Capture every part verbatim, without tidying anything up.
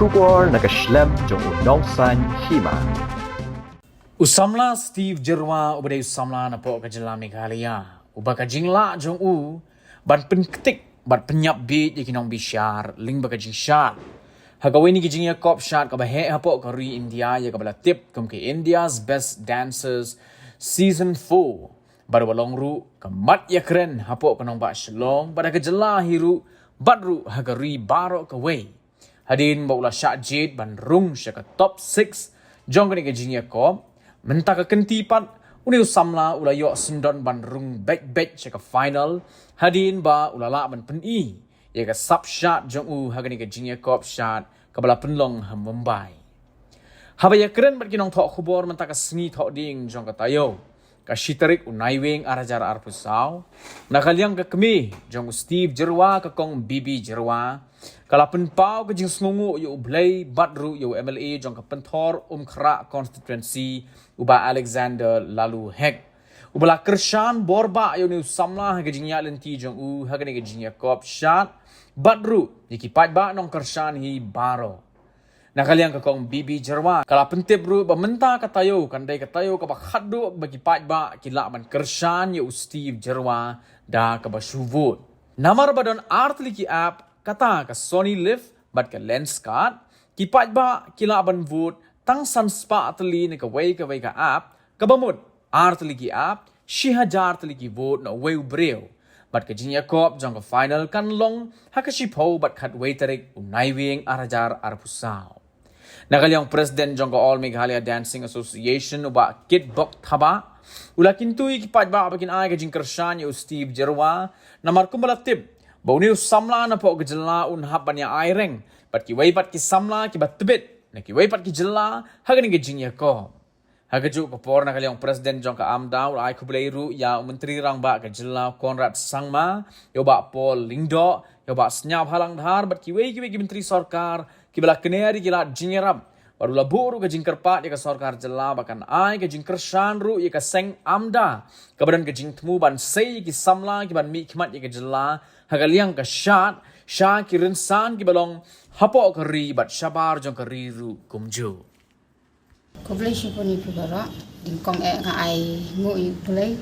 Khubor na ka shlem jong u Nongsaiñ Hima. U samla Steve Jyrwa uba dei u samla napoh ka jylla Meghalaya, uba ka jinglah jong u ban pynktik bad pynïap bieit ïa ki nongbishar lyngba ka jingshad ha kawei na ki jingïakop shad kaba heh hapoh ka ri India ïa kaba la tip kum ka India's Best Dancers Season four, bad uba long ruh ka mat ïakren hapoh ka nongbah Shillong bad ha ka jylla hi ruh bad ruh ha ka ri baroh kawei. Hadien ba u la shah jied ban rung sha ka top six jong kane ka jingïakop, mynta ka kynti pat une u samla u la ïoh syndon ban rung beit beit sha ka final hadien ba u la lah ban pyni ïa ka sap shad jong u ha kane ka jingïakop shad kaba la pynlong ha Mumbai. Haba ïakren bad ki nongthoh khubor mynta ka sngi Thohdieng jong ka taïew, ka shi tarik u Naiwieng ar hajar arphew saw, na ka liang ka kmie jong u Steve Jyrwa, ka Kong Bibi Jyrwa, ka la pynpaw ka jingsngewnguh ïa u Blei bad ruh ïa u M L A jong ka Pynthorumkhrah Constituency, u Bah Alexander Laloo Hek, uba la kyrshan bor bah ïa une u samla ha ka jingïaid lynti jong u ha kane ka jingïakop shad, bad ruh ïa ki paidbah nongkyrshan hi baroh. Na ka liang ka Kong Bibi Jyrwa ka la pyntip ruh ba mynta ka taïew kan dei ka taïew kaba khatduh ba ki paidbah ki lah ban kyrshan ïa u Steve Jyrwa da kaba shu vote. Namar ba don ar tylli ki app, kata ka Sony Liv bad ka Lenskart, ki paidbah ki lah ban vote tang san spah tylli na kawei kawei ka app, kaba mut ar tylli ki app, shi hajar tylli ki vote na uwei u briew. Bad ka jingïakop jong ka final kan long ha ka shiphew bad khatwei tarik u Naiwieng ar hajar arphew saw. Na ka liang u President jong ka All Meghalaya Dancing Association, u Bah Kitbok Thabah, u la kyntu ïa ki paidbah ba kin ai ka jingkyrshan ïa u Steve Jyrwa, namar kumba la tip ba une u samla napoh ka jylla un hap ban ïa ai reng bad kiwei pat ki samla kiba tbit na kiwei pat ki jylla ha kane ka jingïakop. Ha kajuh ka por, na ka liang u President jong ka AMDA u la ai khublei ruh ïa u Myntri Rangbah ka jylla u Conrad Sangma, ïa u Bah Paul Lyngdoh, ïa u Bah Sniawbhalang Dhar bad kiwei kiwei ki myntri sorkar kiba la kner ïa ki lad jingïarap. Bad u la buh ruh ka jingkyrpad ïa ka sorkar jylla ba kan ai ka jingkyrshan ruh ïa ka seng AMDA kaba don ka jingthmu ban sei ïa ki samla kiban mihkhmat ïa ka jylla ha ka liang ka shad sha ki rynsan kiba long hapoh ka ri bad shabar jong ka ri ruh kumjuh. Khublei shibun ïa phi baroh. Nyngkong eh nga ai nguh ïa U Blei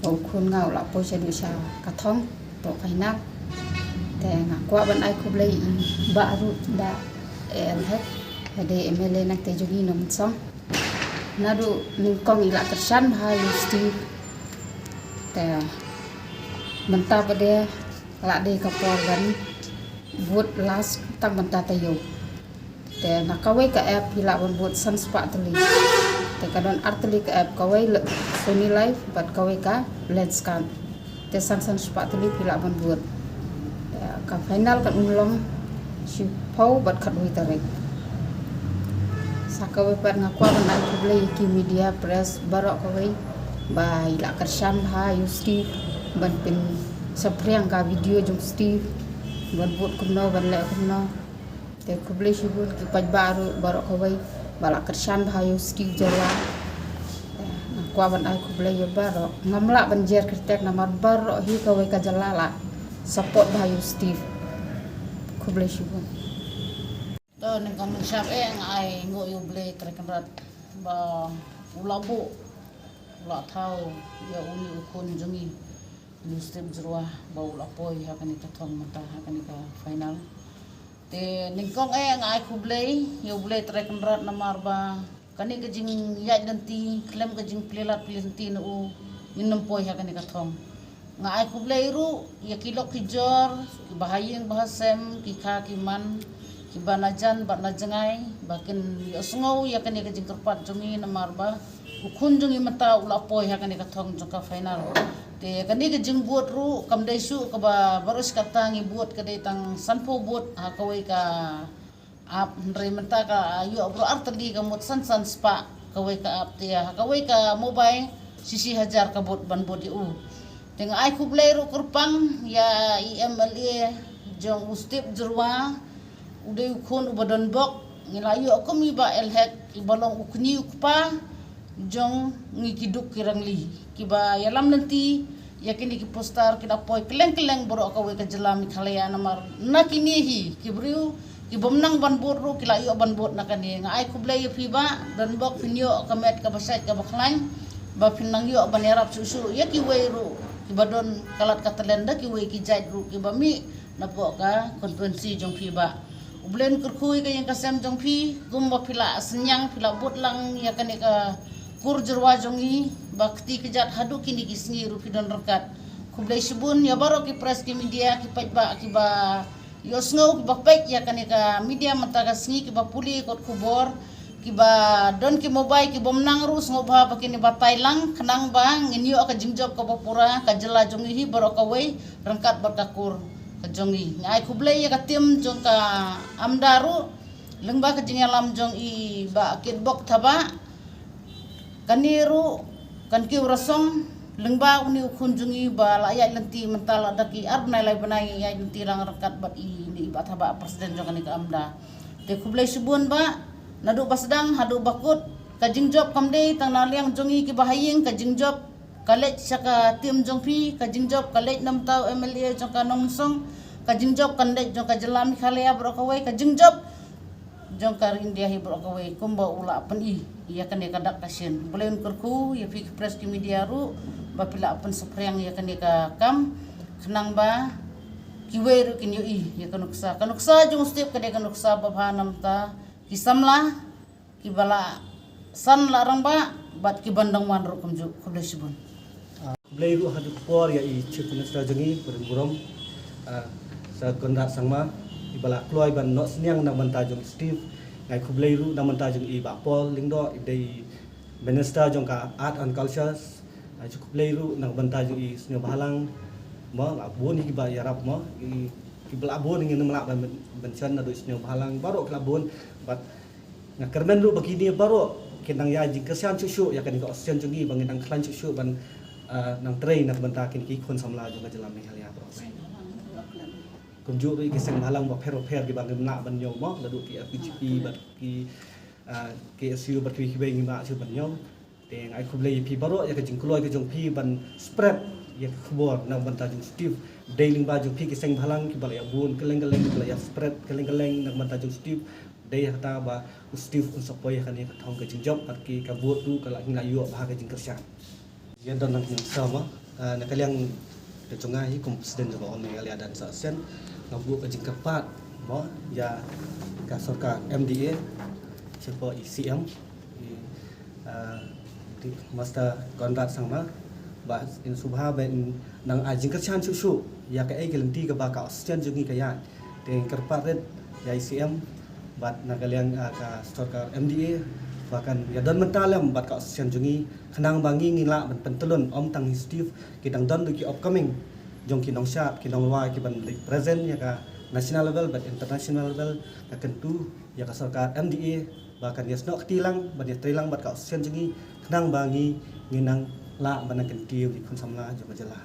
ba u khun nga u la poi sha ka thong hapoh final. Te nga kwah ban ai khublei ïa i bah ruh, Bah A L Hek, ba dei M L A nangtei jong ngi na Mynsong. Naduh nyngkong i la kyrshan bha ïa u Steve. Te mynta pat de la dei ka por ban vote last tang mynta taïew. Te na kawei ka app phi lah ban vote san spah tylli. Te ka don ar tylli ka app, kawei la Sony Liv bad kawei ka Lenskart. Te san san spah tylli phi lah ban vote. Te ka final kan ym long shiphew bad khatwei tarik. Sa kawei pat nga kwah ban ai khublei ïa ki media press baroh kawei ba i la kyrshan bha ïa u Steve ban pynsaphriang ka video jong u Steve ban vote kumno ban leh kumno. Te khublei shibun ki paidbah ruh baroh kawei ba la kyrshan bha ïa u Steve Jyrwa. Te nga kwah ban ai khublei ïa baroh. Ngam lah ban jer kyrteng namar baroh hi kawei ka jylla la support bha ïa u Steve. Khublei shibun. To nyngkong nyngshap eh nga ai nguh ïa U Blei Trai Kynrad ba u la buh, u la thaw ïa une u khun jong ngi, u Steve Jyrwa, ba u la poi ha kane ka thong mynta ha kane ka final. Te nyngkong eh nga ai khublei ïa U Blei Trai Kynrad namar ba kane ka jingïaid lynti khlem ka jingplie lad plie lynti na u ngin ym poi ha kane ka thong. Nga ai khublei ruh ïa ki lok ki jor, ki bahaïing bahasem, ki kha ki man, ki ba na jan bad na jngai ba kin ïohsngew ïa kane ka jingkyrpad jong ngi namar ba u khun jong ngi mynta u la poi ha kane ka thong jong ka final. Te kane ka jingbud ruh kam dei shuh kaba baroh shi katta ngi bud, ka dei tang sanphew bud ha kawei ka app, hynrei mynta ka ïoh baroh ar tylli ka mut san san spah kawei ka app, te ha kawei ka mobile shi shi hajar ka bud ban bud ïa u. Te nga ai khublei ruh kyrpang ïa i M L A jong u Steve Jyrwa, u dei u khun uba don bok, ngi la ïoh kum i Bah A L Hek iba long u kñi u kpa jong ngi ki duk ki rangli kiba ïalam lynti ïa kine ki poster, ki la poi kylleng kylleng baroh kawei ka jylla Meghalaya namar na kine hi ki briew Ki bym nang ban bud ruh ki la ïoh ban bud na kane. Nga ai khublei ïa phi Bah, don bok phin ïoh ka met kaba shait kaba khlaiñ, ba phin nang ïoh ban ïarap shuh shuh ïa kiwei ruh kiba don ka lad ka talent da kiwei ki jait ruh kiba mih napoh ka constituency jong phi Bah. U Blei un kyrkhu ïa ka ïing ka sem jong phi, kumba phi la synñiang phi la bud lang ïa kane ka kur Jyrwa jong ngi, ba kti kjat haduh kine ki sngi ruh phi don ryngkat. Khublei shibun ïa baroh ki press ki media ki paidbah kiba ïohsngew kiba peit ïa kane ka media mynta ka sngi, kiba pule kot khubor, kiba don ki mobile, ki bym nang ruh sngewbha ba kin ïa batai lang, khnang ba ngin ïoh ka jingjop kaba pura, ka jylla jong ngi hi baroh kawei ryngkat bad ka kur ka jong ngi. Nga ai khublei ïa ka team jong ka AMDA ruh, lyngba ka jingïalam jong i Bah Kitbok Thabah. Kane ruh kan kiew rasong lyngba une u khun jong ngi ba la ïaid lynti mynta la da ki ar bnai lai bnai ïaid lynti lang ryngkat bad ine i Bah Thabah, president jong kane ka AMDA. Te khublei shibun Bah, naduh ba sdang haduh ba kut, ka jingjop kam dei tang na liang jong ngi kiba ha ïing, ka jingjop ka leit sha ka team jong phi, ka jingjop ka leit na bynta u MLA jong ka Nongmynsong, ka jingjop kan leit jong ka jylla Meghalaya baroh kawei, ka jingjop jong ka India hi baroh kawei, kumba u la pyni ïa kane ka dak ka shin. U Blei un kyrkhu ïa phi ki press ki media ruh ba phi la pynsaphriang ïa kane ka kam, khnang ba kiwei ruh kin ïohi ïa ka nuksa. Ka nuksa jong u Steve ka dei ka nuksa ba bha na bynta ki samla kiba la san la rangbah bad ki ban dang wan ruh kumjuh. Khublei shibun. Ah, khublei ruh ha ka por ïa i Chief Minister jong ngi, Bah Burom, ah, Sir Conrad Sangma, iba la kloi ban noh synñiang na bynta jong Steve. Nga ai khublei ruh na bynta jong i Bah Paul Lyngdoh, i dei Minister jong ka Art and Cultures. Nga ai khublei ruh na bynta jong i Sniawbhalang, mo, la bun hi kiba ïarap, mo, i, kiba la bun ngin ym lah ban, ban mention naduh i Sniawbhalang, baroh ki la bun, bad nga kyrmen ruh ba kine baroh kin nang ïa jingkyrshan shuh shuh ïa kane ka association jong ngi, ba ngin nang khlaiñ shuh shuh ban, ah, nang trei na ka bynta kine ki khun samla jong ka jylla Meghalaya baroh. Kumjuh ruh ïa ki seng bhalang bapher bapher kiba ngim lah ban ñiew, mo, naduh ki FKJGP bad ki, ah, KSU bad kiwei kiwei ngim lah shuh ban ñiew. Te nga ai khublei ïa phi baroh ïa ka jingkloi ka jong phi ban spread ïa ka khubor na ka bynta jong Steve. Dei lyngba jong phi ki seng bhalang kiba la ïa bun kylleng kylleng, kiba la ïa spread kylleng kylleng na ka bynta jong Steve. Dei ïa kata ba u Steve un sa poi ïa kane ka thong ka jingjop, bad ki ka vote ruh ka la, ngi la ïoh bha ka jingkyrshan. Ïa don nang ïa sa, mo, ah, na ka liang ka jong nga hi kum president jong ka All Meghalaya Dance Association, nga buh ka jingkyrpad, mo, ïa ka sorkar MDA, shapoh i CM, i, ah, i Mister Conrad Sangma, ba in sngewbha ba in nang ai jingkyrshan shuh shuh ïa kaei ka lynti kaba ka association jong ngi ka ïaid. Te ngi kyrpad rit ïa i CM bad na ka liang, ah, ka sorkar MDA ba kan ïa don bynta lem bad ka association jong ngi, khnang ba ngi ngin lah ban pyntyllun, ym tang hi Steve, ki dang don ruh ki upcoming jong ki nongshad, ki nongrwai kiban leit present ïa ka national level bad international level. Nga kyntu ïa ka sorkar MDA ba kan ïa snoh kti lang, ban ïa trei lang bad ka association jong ngi, khnang ba ngi ngin nang lah ban nang kyntiew ïa ki khun samla jong ka jylla.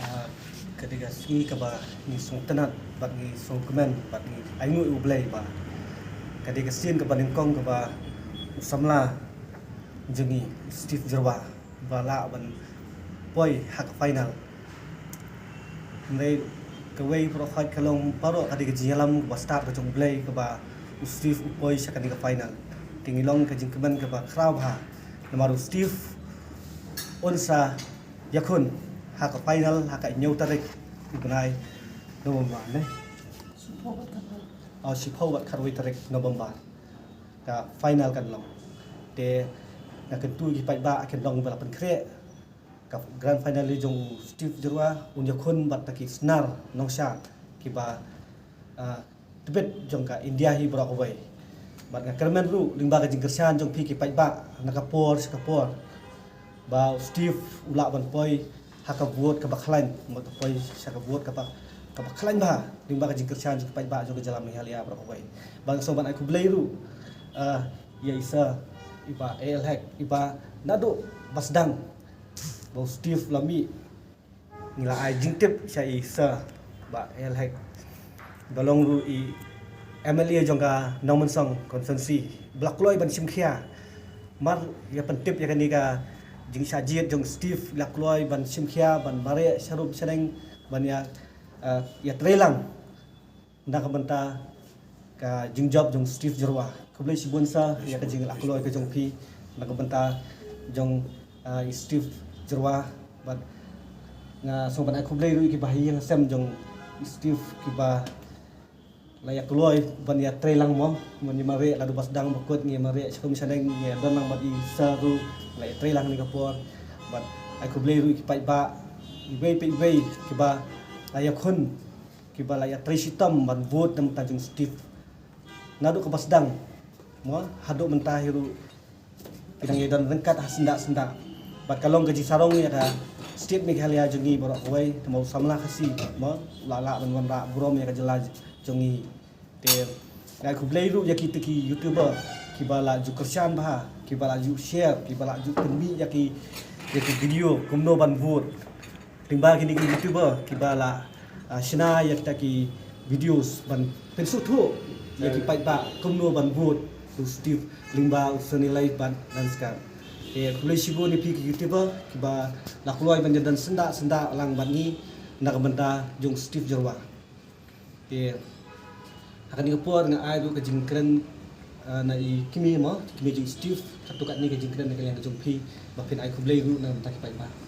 Ah, ka dei ka sngi kaba ngi sngewtynnat bad ngi sngewkmen bad ngi ainguh ïa U Blei ba ka dei ka sien kaba nyngkong kaba u samla jong ngi, Steve Jyrwa, ba lah ban poi ha ka final. Hynrei kawei baroh khoit ka long baroh ka dei ka jingïalam kaba stad ka jong U Blei kaba u Steve u poi sha kane ka final. Te ngi long ka jingkmen kaba khraw bha namar u Steve un sa ïakhun ha ka final ha ka hynñiew tarik u bnai November, ne? Oh, shiphew bad khatwei tarik November ka final kan long. Te nga kyntu ïa ki paidbah kin long ba la pynkhreh, ka grand final jong u Steve Jyrwa un ïakhun bad kita ki snar nongshad kiba, ah, tbit jong ka India hi baroh kawei. Bad nga kyrmen ruh lyngba ka jingkyrshan jong phi ki paidbah na ka por sha ka por, ba u Steve u lah ban poi ha ka vote kaba khlaiñ, ban poi sha ka vote kaba, kaba khlaiñ bha lyngba ka jingkyrshan jong ki paidbah jong ka jylla Meghalaya baroh kawei. Bad nga sngewbha ban ai khublei ruh, ah, ïa i sir, i Bah A L Hek, iba naduh ba sdang ba u Steve u la mih, ngi la ai jingtip sha i sir Bah A L Hek, ba long ruh i MLA jong ka Nongmynsong constituency, ba la kloi ban shim khia. Mar ïa pyntip ïa kane ka jingshah jied jong Steve, la kloi ban shim khia, ban mareh sharum shaneng, ban ïa, eh, ïa trei lang Na ka bynta ka jingjop jong Steve Jyrwa. Khublei shibun sa ïa ka jingïakloi ka jong phi na ka bynta jong, ah, i Steve Jyrwa. Bad nga sngewbha ban ai khublei ruh ïa ki bahaïing hasem jong i Steve kiba la ïakloi ban ïatreilang mo. Mynta ngi mareh la dep ba sdang ba kut ngi mareh sha kum shaneng ngi don lang bad i sa ruh la ïatreilang ni ka por. Bad ai khublei ruh ïa ki paidbah iwei pa iwei kiba la ïakhun kiba la ïatrei shitom ban vote na ka bynta jong Steve. Naduh kaba sdang mo haduh mynta hi ruh ki dang ïa don ryngkat ha syndah syndah. Bad ka long ka jingsarong ïa ka state Meghalaya jong ngi baroh kawei, te mo u samla Khasi mo la lah ban wanrah burom ïa ka jylla jong ngi. Te nga ai khublei ruh ïa kita ki YouTuber kiba la ju kyrshan bha, kiba la ju share, kiba la ju pynmih ïa ki, ïa ki video kumno ban vote. Lyngba kine ki YouTuber kiba la, ah, shna ïa kita ki videos ban pynsngewthuh ïa ki paidbah kumno ban vote u Steve lyngba u Sunny Live bad Lenskart. Te khublei shibun ïa phi ki YouTuber kiba la kloi ban ïadon syndah syndah lang bad ngi na ka bynta jong Steve Jyrwa. Te ha kane ka por nga ai ruh ka jingkren, ah, na i kmie mo, kmie jong Steve, katto katne ka jingkren na ka liang ka jong phi ba phin ai khublei ruh na ka bynta ki paidbah.